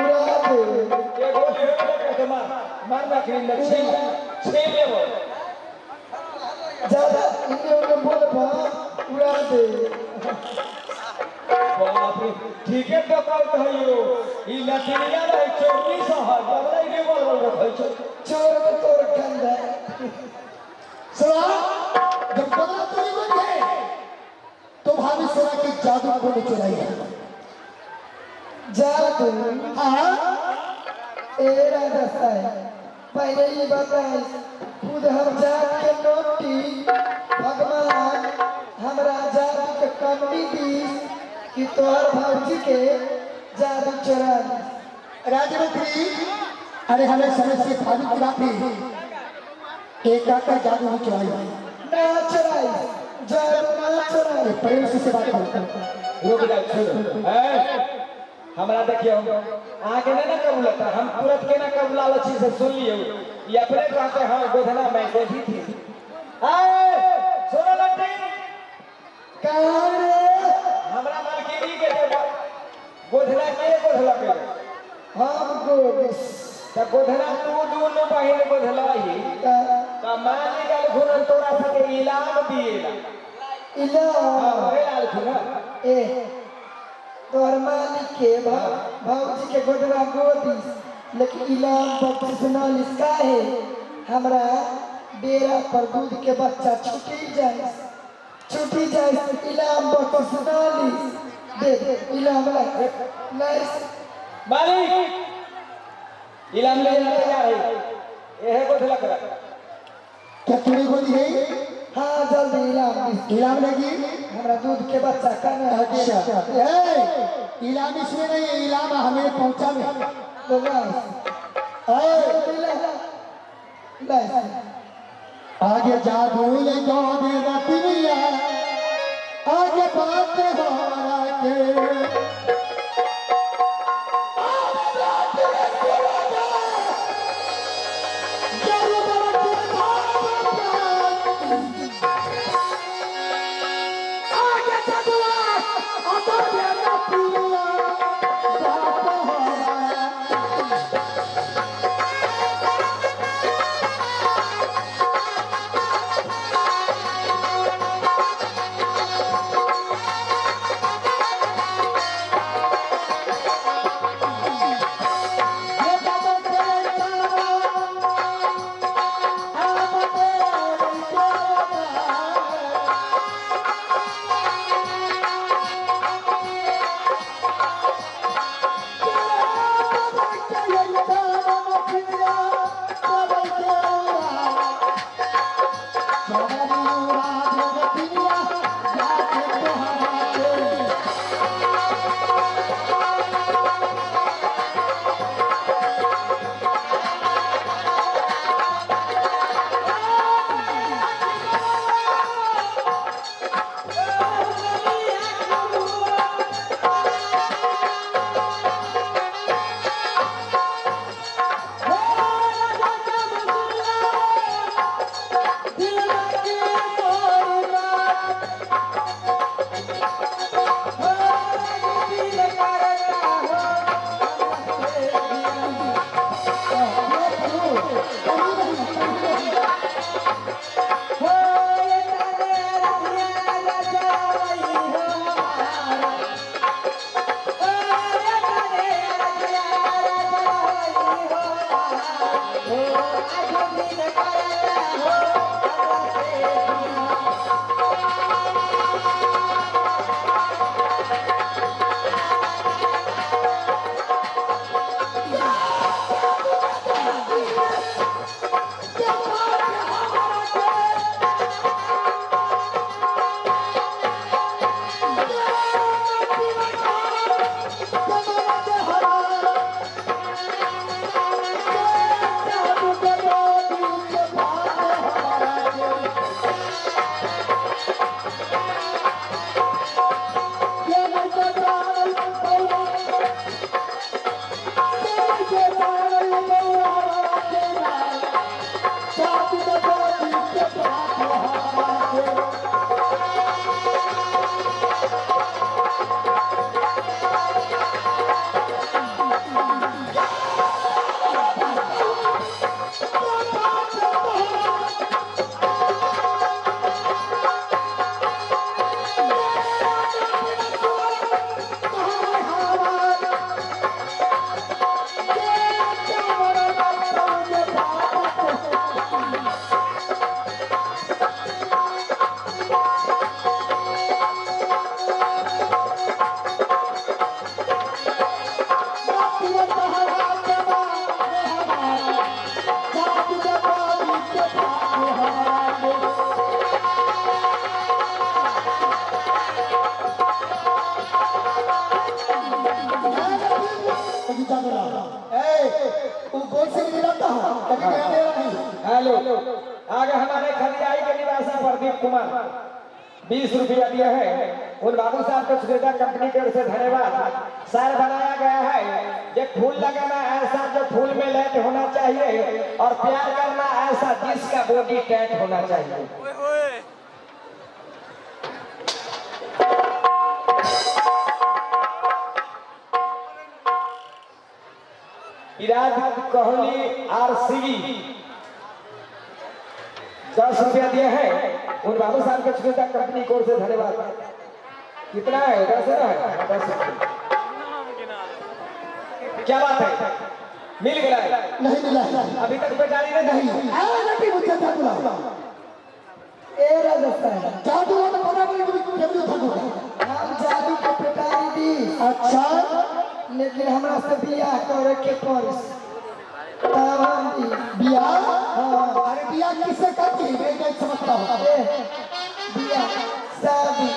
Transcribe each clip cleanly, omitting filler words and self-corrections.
उड़ा दे। ये गोली हो गया तो मार मार ना क्रीम ना छीन छीन ले वो। ज्यादा इन्हें उन्हें बोल बा उड़ा दे। बाप रे, ठीक है तो कल कहियो ई लठिनिया रहे चोरनी सा है बड़ा ही रिवॉल्वर रखै छै। चोर में तोर गंदा। सुना, जब बदला चोरी हुई है तो भाभी सोना की जादू को चुराई है। जादू? हाँ। ए राजा साहब, पहले ये बताए खुद हम जात के नोटी भगवान हमरा जादू के कमी दी कि तोहर भौजी के जादू चोरा ली। राजमंत्री, अरे हमें समय से भाभी की बात थी, एक का जादू हम चुराई ना चोराई जादू ना चोराई। प्रेम से बात करो। रुक जा, छोड़ो ए हमरा देखियो आगे ना ना कबूलता हम तुरंत के ना कबूला लची से सुन लियो ये अपने कहते हैं गोधना मैं गोधी थी। ए सुनो लट्टी कहाँ रे? हमरा मालकिनी के जे गोधना के गोधला के हम गोदिस। त गोधना तू दुनु बहिन गोधला ही त मालिक आल खुन तोरा सके इलाम दिएला। इलाम? हां ओहे आल खुन। ए तोहर मालिक के भौजी के गोधना गोदिस लेकिन इलाम बख्शिश न लिस काहे? हमरा डेरा पर दूध के बच्चा छुटी जाए छुटी जाए इलाम बख्शिश न लिस दे दे इलाम ला लाइस। मालिक इलाम ले जा तैयार है एहे गोधला करा। क्या तूने गोदी है? हाँ जल्दी इलाम दिस। इलाम लगी हमरा दूध के बच्चा कना। अच्छा ए इलाम इसमें नहीं है, इलाम हमें पहुंचा में। तो लाइस। ए लाइस। आगे जादू ये गोदी रतिया आगे बात हमारा के कौन से गिराता हूँ कभी गिरा दे रहा नहीं। हेलो, आगे हमारे खदियाई के निवासी प्रदीप कुमार 20 रुपया दिए है। उन बाबू साहब को सुविधा कंपनी की ओर से धन्यवाद। सर बनाया गया है ये फूल लगाना ऐसा जो फूल में लाइट होना चाहिए और प्यार करना ऐसा जिसका बॉडी टाइट होना चाहिए। विराट कोहली आरसीबी 10 रुपया दिए हैं। उन बाबू साहब के सुविधा कंपनी की ओर से धन्यवाद। कितना है? 10 है ना? हाँ, 10 रुपये। क्या बात है, मिल गया है? नहीं मिला है। अभी तक बेचारी ने नहीं। नहीं आ नटी मुझे जादू लाओ। ए राजा साहब, जादू वाला बराबर कभी उठा। हम जादू के पेटारी दी। अच्छा, लेकिन हमरा से बियाह करे के पड़ी तब हम दी। बियाह? हाँ। अरे बियाह किससे करती है मैं नहीं समझता हूँ। ए, बियाह शादी।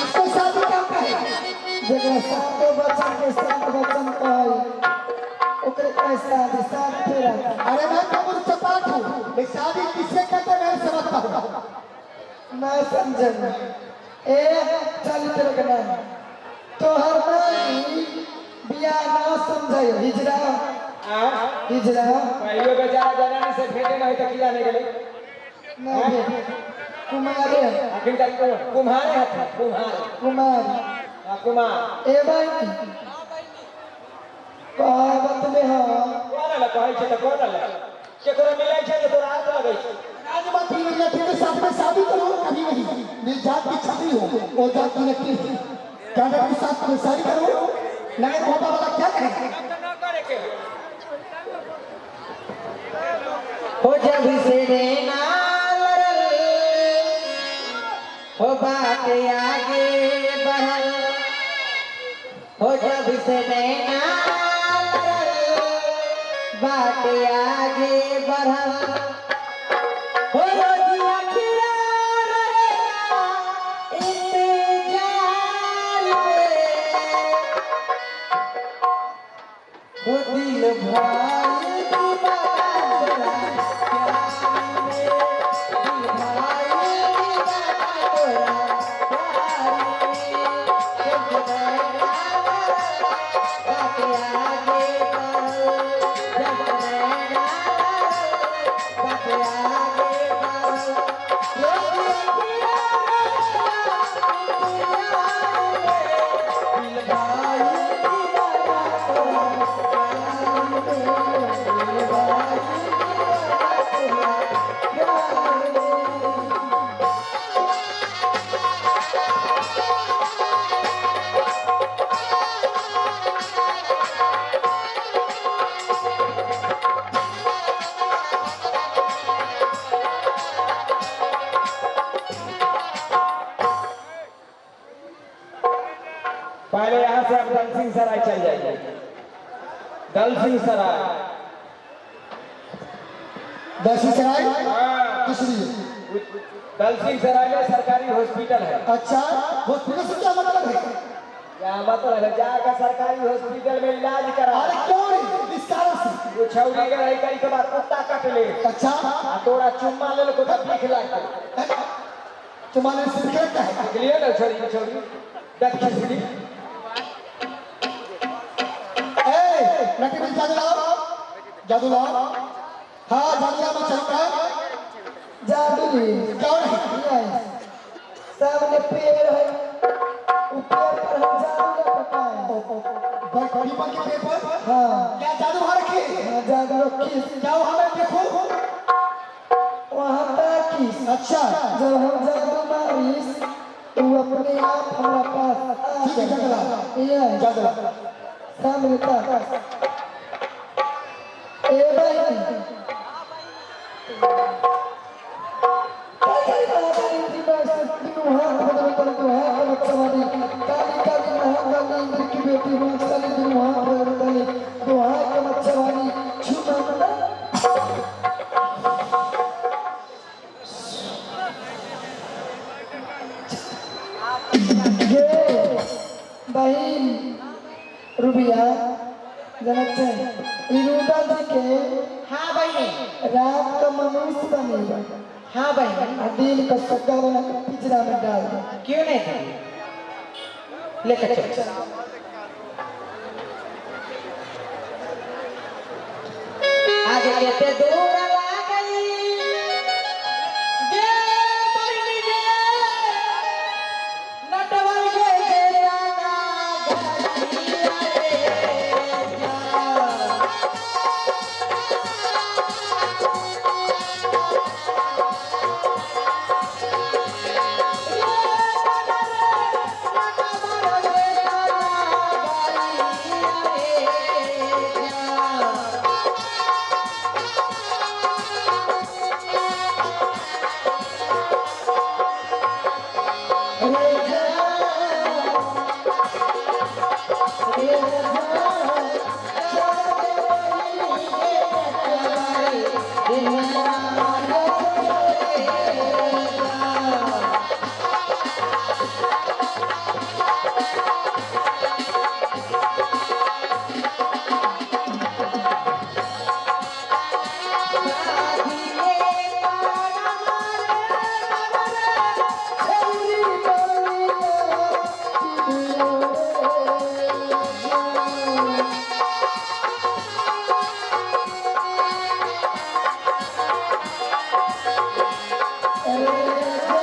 इसको शादी क्या कहे? जकरा सातो बच्चन के सात बच्चन कहई ओकरे कहे शादी, सात फेरा। अरे मैं तो मुझे चपाट हूँ, मैं शादी किससे कहते मैं नहीं समझता हूँ। ना समझन। ए चल तेरे के नाम तोहर माई बियाह ना समझे हिजरा। हाँ? हिजरा। कहियो बेचारा जननी से भेटे नहीं तो किया नहीं गेले। ना भेटे कुमारे। आखिर तक कुम्हारे हथ कुम्हार। कुमार। हाँ, कुमार। ए भाई कहावत में हाँ कोन ल कहै छै त कोन ल केकरो मिलै छै त तोरा हाथ लगै छै। राजमती लड़की के साथ में शादी करो कभी नहीं, मैं जात की छत्री हूँ वो जात की लड़की है। क्या के साथ में शादी करो नगर होता वाला क्या कहेगा? हो जब से नैना लड़ल हो बात आगे बढ़ल, हो जब से नैना लड़ल बात आगे बढ़ल, हो रोजी अखिया रहेला इंतजार में, हो दिल भाई दीवाना तोरा प्यार में, दिल भाई दीवाना तोरा प्यार में, जब नैना लड़ल बात आगे बढ़ल, जब नैना लड़ल बात आगे बढ़ल, रोजी अखिया रहेला इंतजार में, दिल भाई दीवाना तोरा प्यार में, दिल भाई दीवाना तोरा प्यार में। पहले यहाँ से आप दल सिंह सराय चल जाइए। दल सिंह सराय। दर्शी सराय? हाँ। किस लिए? दल सिंह सराय में सरकारी हॉस्पिटल है। अच्छा, हॉस्पिटल से क्या मतलब है? क्या मतलब है? जाकर सरकारी हॉस्पिटल में इलाज करा। अरे क्यों नहीं? इस कारण से वो छौरी के रही करी के बाद कुत्ता कट ले। अच्छा, आ तोरा चुम्मा ले को तो भीख लागते। तुम्हारे से भीख लगता है? निकलिए ना छोरी छोरी दस खिचड़ी। ए नटी बिल जादू लाओ, जादू लाओ। हाँ जादू लाओ, मैं चलूंगा। जादू दी। क्यों नहीं? यस। सामने पेड़ है, उ पेड़ पर हम जादू लपकाए। पीपल के पेड़ पर? हाँ। क्या जादू वहाँ रखी? हाँ, जादू रखी। क्या वहाँ मैं देखूँ? वहाँ ताकीस। अच्छा। जब हम जादू मारिस तो अपने आप हमारा पास आ ठीक है, जादू लाओ। यस। जादू लाओ। सामने ताक। ए भाई काली महाकाली इंद्र हाथ बदल कर दो हाथ बच्चा वाली काली काली महाकाली इंद्र की बेटी मां काली दुनू हाथ बदल कर दो हाथ बच्चा वाली छुमा मना। गे बहन रुबिया जनक छै ई रूदल जी के हाँ बहनी। रात का मनुष्य बनेगा। हाँ बहनी। आ दिन का सग्गा बना के पिंजरा में डाल दे। क्यों नहीं दीदी, लेकर चलो। आज केते दूर लागई गे बहनी गे, नटवर गे गाना गाइया रे जा। रे जा, रे जा, जा रे बहिनी गे नटवर गे जा। छौरी बलिया पिलियो रे जा। रे जा,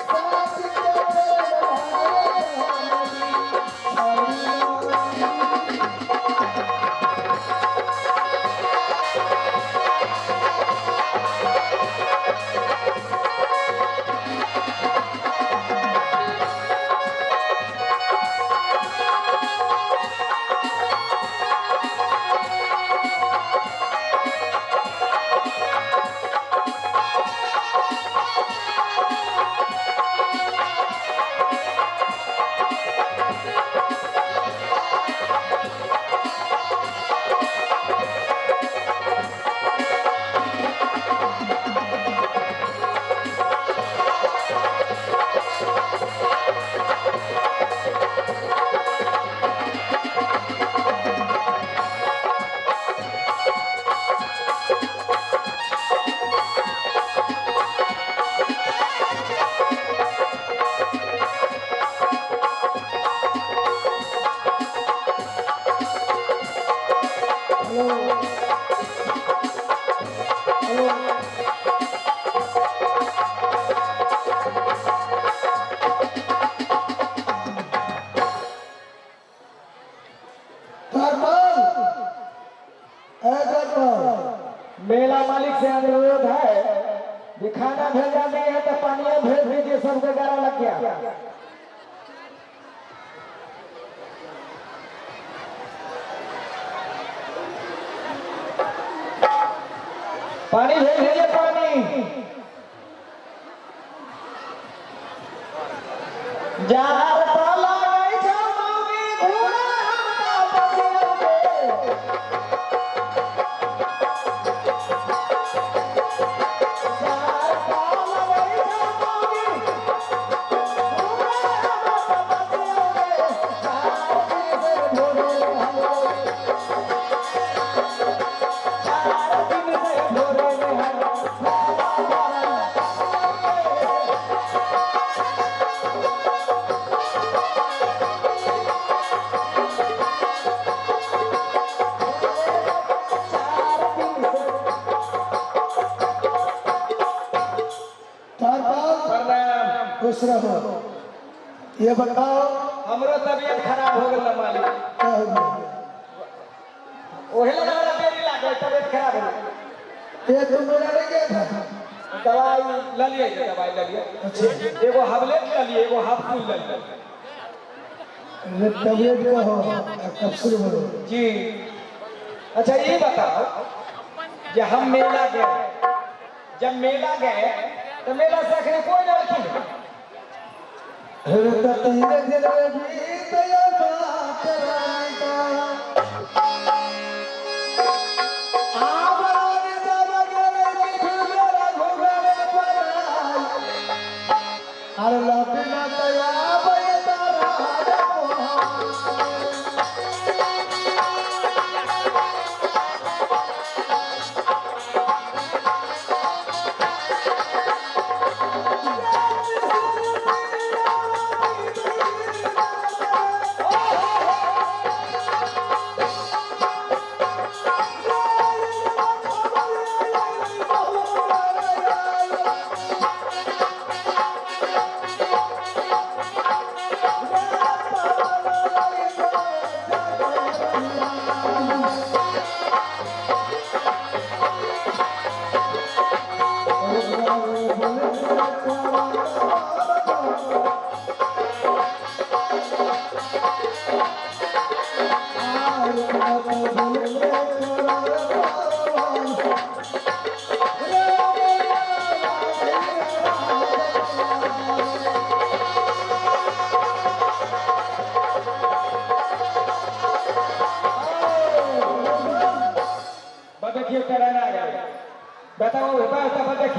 साथ के छौरी। हेलो हेलो, द्वारपाल, ए द्वारपाल, मेला मालिक से अनुरोध है कि खाना भेजा नहीं है तो पानी भेज दीजिए, सबके गारा लग गया। पानी भेज दीजिए, पानी। जार पाला गई छौ मौगी घूरा हमका पसिया के। जार पाला गई छौ मौगी घूरा हमका पसिया के। चार दिन से भोरे हलो, चार दिन से भोरे हलो, बाबा बाबा। द्वारपाल, प्रणाम। खुश रहो। ये बताओ, हमरो तबियत खराब हो गेल मालिक। क्या हो गया? ओहे लगा हमरा देरी लागल, तबियत खराब हो गेल। ये तुम मेला नहीं गया था? दवाई ल लिए, दवाई ल लिए। अच्छा। एगो हावलेट ल लिए, एगो हाफुल ल लिए। अरे तबियत का हो कब शुरू बोलो। जी अच्छा, ये बताओ जे हम मेला गए, जब मेला गए तो मेला से अखनी कोई लड़की नहीं। अरे तो तेरे दिल में बीत या बात रानी का। आबरानी जब गले की घुघरा घुघरे पराई। अरे लौटी ना तया बई तारा मोहा।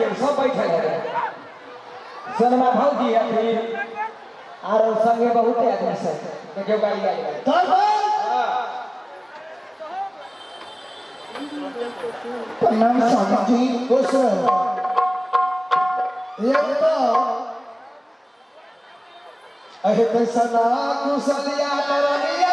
देखियौ सब बैठल है। सोनमा भौजी हथिन आरो संगे बहुते आदमी सब। देखियौ गाड़ी आयल। प्रणाम स्वामी जी। खुश रहो। ये बताओ अरे कैसना कुशलिया करनिया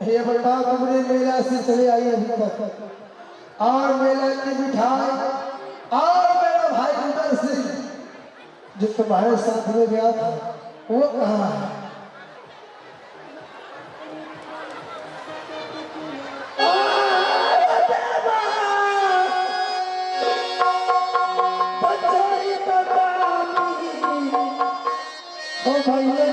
ये बताओ तुमने मेला से चले आई अभी तक और मेला की मिठाई और मेरा भाई उधर सिंह जो तुम्हारे साथ में गया था वो कहाँ है? ओ भैया